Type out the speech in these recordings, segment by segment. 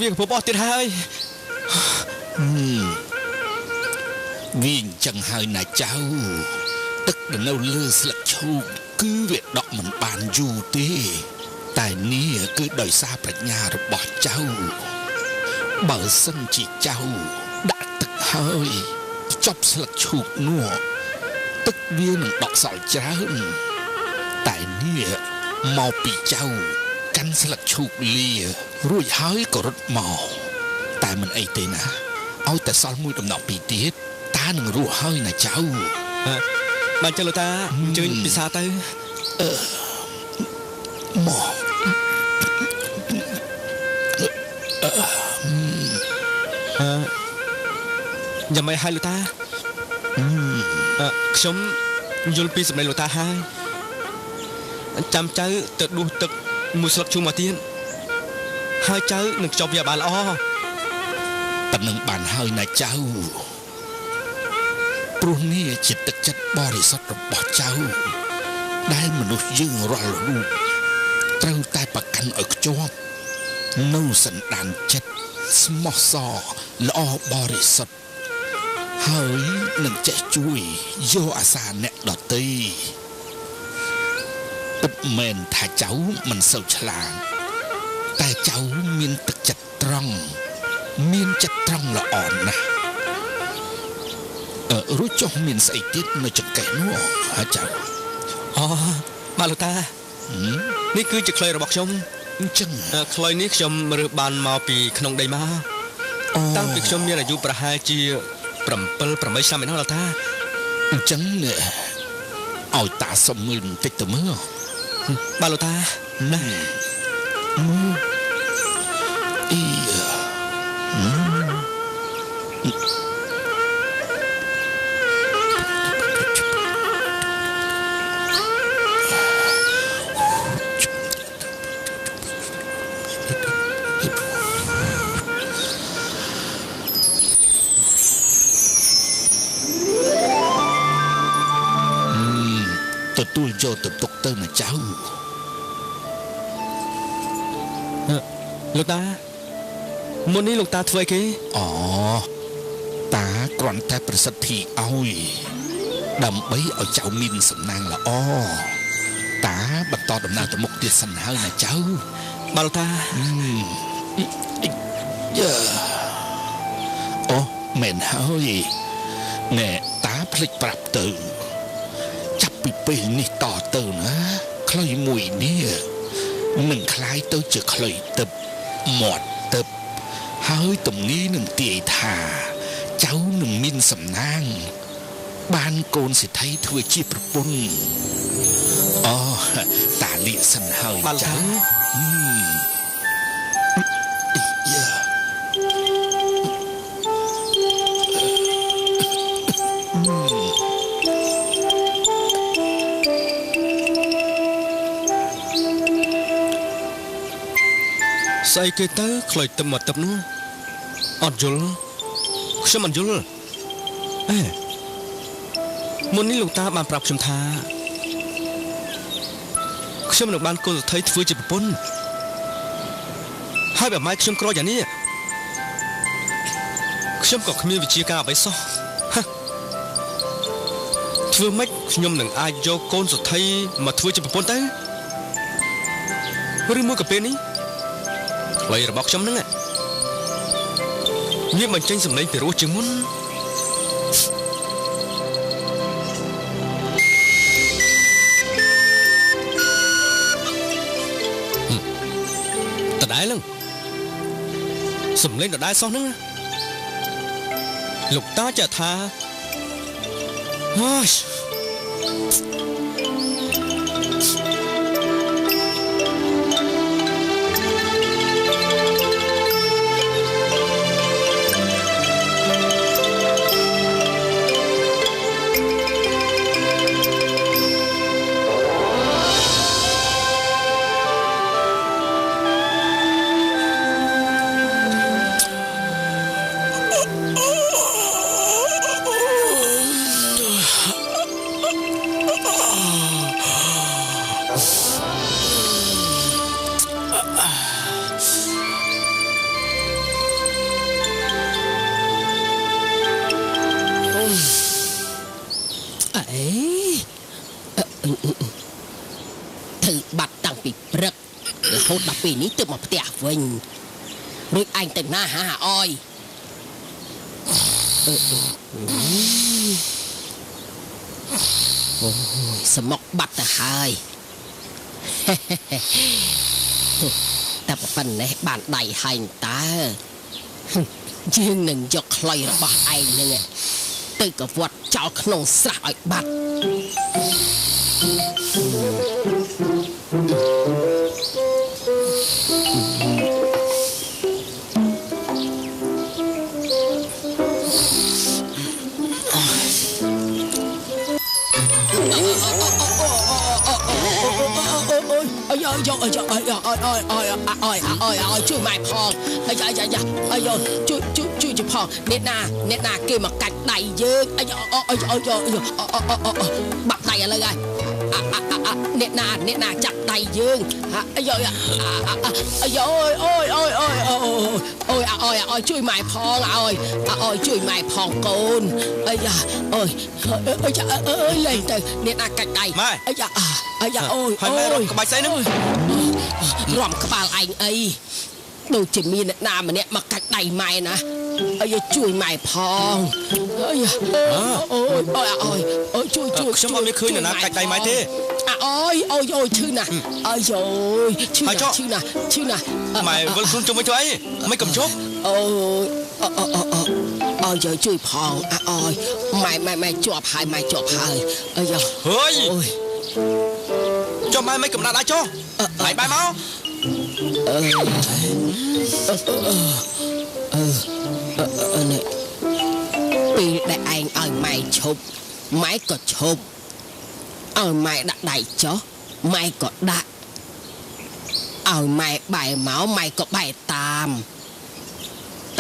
វាកំពុងអស់ទៀតហើយវាអញ្ចឹងហើយណាចៅទឹកដែលនៅលើស្លឹកឈូកគឺវាដក់មិនបានយូរទេតែនេះគឺដោយសារប្រាជ្ញារបស់ចៅបើសិនជាចៅដាក់ទឹកហើយខ្ចប់ស្លឹកឈូកនោះទឹកវានឹងដក់សល់ច្រើនតែនេះមកពីចៅកាន់ស្លឹកឈូកលារួចហើយក៏រត់មកតែមិនអីទេណាឲ្យតែសល់មួយដំណក់ពីរទៀតតានឹងរស់ហើយណាចៅបានចឹងលោកតាអញ្ជើញពិសាទៅមកយ៉ាងម៉េចហើយលោកតាខ្ញុំយល់ពីសម្ដីលោកតាហើយចាំចៅទៅដួសទឹកមួយស្លឹកឈូកមកទៀតហើយចៅនឹងខ្ចប់វាបានល្អប៉ុណ្ណឹងបានហើយណាចៅព្រោះនេះជាទឹកចិត្តបរិសុទ្ធរបស់ចៅដែលមនុស្សយើងរាល់រូបត្រូវតែប្រកាន់ឲ្យខ្ជាប់នៅសន្តានចិត្តស្មោះសរល្អបរិសុទ្ធហើយនឹងចេះជួយយកអាសាអ្នកដទៃពិតមែនថាចៅមិនសូវឆ្លាតតែចៅមានទឹកចិត្តត្រង់មានចិត្តត្រង់ល្អណាស់រួចចុះមានស្អីទៀតនៅចង្កេះនោះហ៎ចៅអូបាទលោកតានេះគឺជាខ្លីរបស់ខ្ញុំអញ្ចឹងខ្លីនេះខ្ញុំរើសបានមកពីក្នុងដីមកតាំងពីខ្ញុំមានអាយុប្រហែលជា7 8ឆ្នាំឯណោះលោកតាអញ្ចឹងឲ្យតាសុំមើលបន្តិចទៅមើលបាទលោកតាណាអីទទួលយកទៅទុកទៅណាចៅលោកតាមុននេះលោកតាធ្វើអីគេអូតាគ្រាន់តែប្រសិទ្ធិឲ្យដើម្បីឲ្យចៅមានសំណាងល្អតាបន្តដំណើរទៅមុខទៀតសិនហើយណាចៅបាទលោកតាអូមែនហើយណែតាភ្លេចប្រាប់ទៅចាប់ពីពេលនេះតទៅណាខ្លីមួយនេះនឹងคล้ายទៅជាខ្លីទឹកមាត់ទឹកហើយទំនីនឹងទាយថាចៅនឹងមានសំណាងបានកូនសេដ្ឋីធ្វើជាប្រពន្ធអូតាលៀកសិនហើយចៅស្អីគេទៅខ្លុយទឹមមកទឹមនោះអត់យល់ខ្ញុំអត់យល់អេមុននេះលោកតាបានប្រាប់ខ្ញុំថាខ្ញុំនឹងបានកូនសេដ្ឋីធ្វើជាប្រពន្ធហើយបើម៉ែខ្ញុំក្រយ៉ាងនេះខ្ញុំក៏គ្មានវិជាការអ្វីសោះធ្វើម៉េចខ្ញុំនឹងអាចយកកូនសេដ្ឋីមកធ្វើជាប្រពន្ធទៅឬមួយក៏ពេលនេះខ្លីរបស់ខ្ញុំហ្នឹងវាបញ្ចេញសម្លេងពីរោះជាងមុនដដែលហ្នឹងសម្លេងដដែលសោះហ្នឹងលោកតាចាថាហើយ ហូតដល់ពេលនេះទើបមកផ្ទះវិញរួចឯងទៅណាហាអយអូយសមុកបាត់ទៅហើយតែប៉ុណ្ណេះបានដៃហើយតើយើងនឹងយកខ្លុយរបស់ឯងនឹងទៅកវត្តចោលក្នុងស្រះឲ្យបាត់អាយយអាយអាយអាយអាយអាយអាយអាយជួយម៉ែផងអាយអាយអាយជួយជួយជួយជផងអ្នកណាអ្នកណាគេមកកាច់ដៃយើងអាយអាយអាយបាក់ដៃឥឡូវហើយអ្នកណាអ្នកណាចាប់ដៃយើងអាយអាយអូយអូយអូយអូយអូយអូយអូយជួយម៉ែផងអូយអូយជួយម៉ែផងកូនអាយអូយអើយអើយលេងទៅអ្នកណាកាច់ដៃអាយអាយអូយហើយម៉ែរំក្បាច់ស្អីហ្នឹងរំក្បាលឯងអីដូចជាមានអ្នកណាម្នាក់មកកាច់ដៃម៉ែណាអាយជួយម៉ែផងអាយអូយអូយអូយអូយជួយជួយខ្ញុំអត់មានឃើញអ្នកណាកាច់ដៃម៉ែទេអូយអូយអូយឈឺណាស់អាយអូយឈឺណាស់ឈឺណាស់ឈឺណាស់ម៉ែវិលខ្លួនជុំវិញធ្វើអីមិនកុំជប់អូយអូយជួយផងអូយម៉ែម៉ែម៉ែជាប់ហើយម៉ែជាប់ហើយអាយហើយចុះម៉ែមិនកំណត់អាចចុះម៉ែបាយមកអឺនេះពេលដែលឯងឲ្យម៉ែឈប់ម៉ែក៏ឈប់ឲ្យម៉ែដាក់ដៃចុះម៉ែក៏ដាក់ឲ្យម៉ែបែរមកម៉ែក៏បែរតាម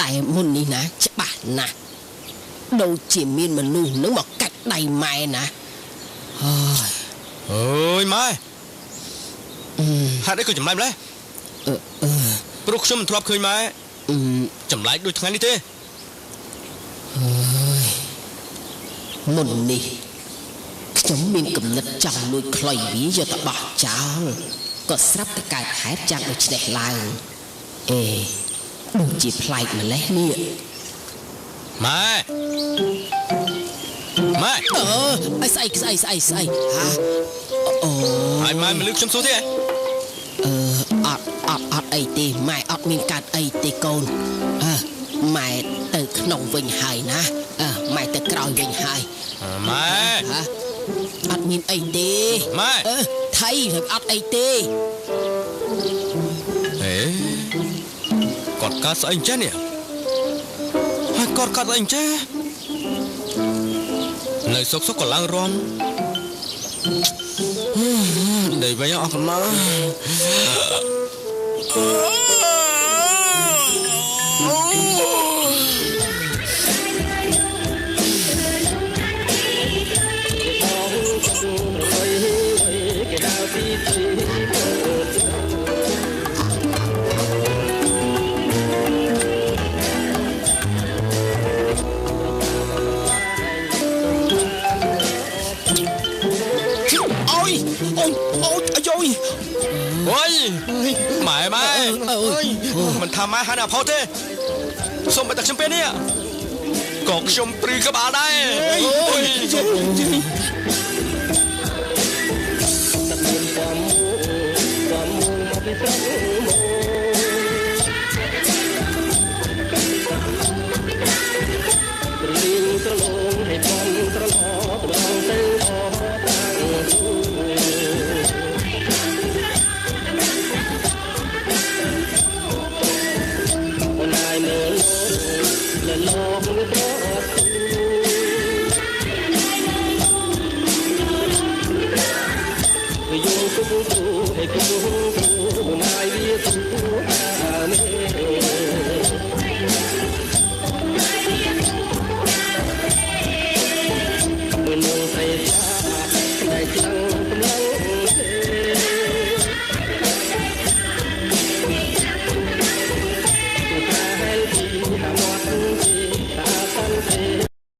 តែមុននេះណាច្បាស់ណាស់ដូចជាមានមនុស្សនឹងមកកាច់ដៃម៉ែណាហើយអើយម៉ែហេតុអីក៏ចម្លែកម្លេះព្រោះខ្ញុំមិនធ្លាប់ឃើញម៉ែចម្លែកដូចថ្ងៃនេះទេអើយមុននេះខ្ញុំមានគំនិតចង់លួចខ្លុយវាយកទៅបោះចោលក៏ស្រាប់តែកើតហេតុយ៉ាងដូចនេះឡើងអេដូចជាប្លែកម្លេះនេះម៉ែម៉ែអឺអីស្អីស្អីស្អីស្អីហាអូហើយម៉ែមិនលឺខ្ញុំសួរទេអឺអត់អត់អត់អីទេម៉ែអត់មានកើតអីទេកូនអើម៉ែទៅក្នុងវិញហើយណាអើម៉ែទៅក្រោយវិញហើយម៉ែហាអត់មានអីទេម៉ែអឺថៃអត់អីទេអេគាត់កើតស្អីអញ្ចេះនេះហើយគាត់កើតស្អីអញ្ចេះនៅសុកសុកក៏ឡើងរំ đầy với nhau còn mà ម៉ែម៉ែមិនថាម៉ែហានអភ័ព្វទេសូមតែខ្ញុំពេលនេះក៏ខ្ញុំព្រឺក្បាលដែរ Hãy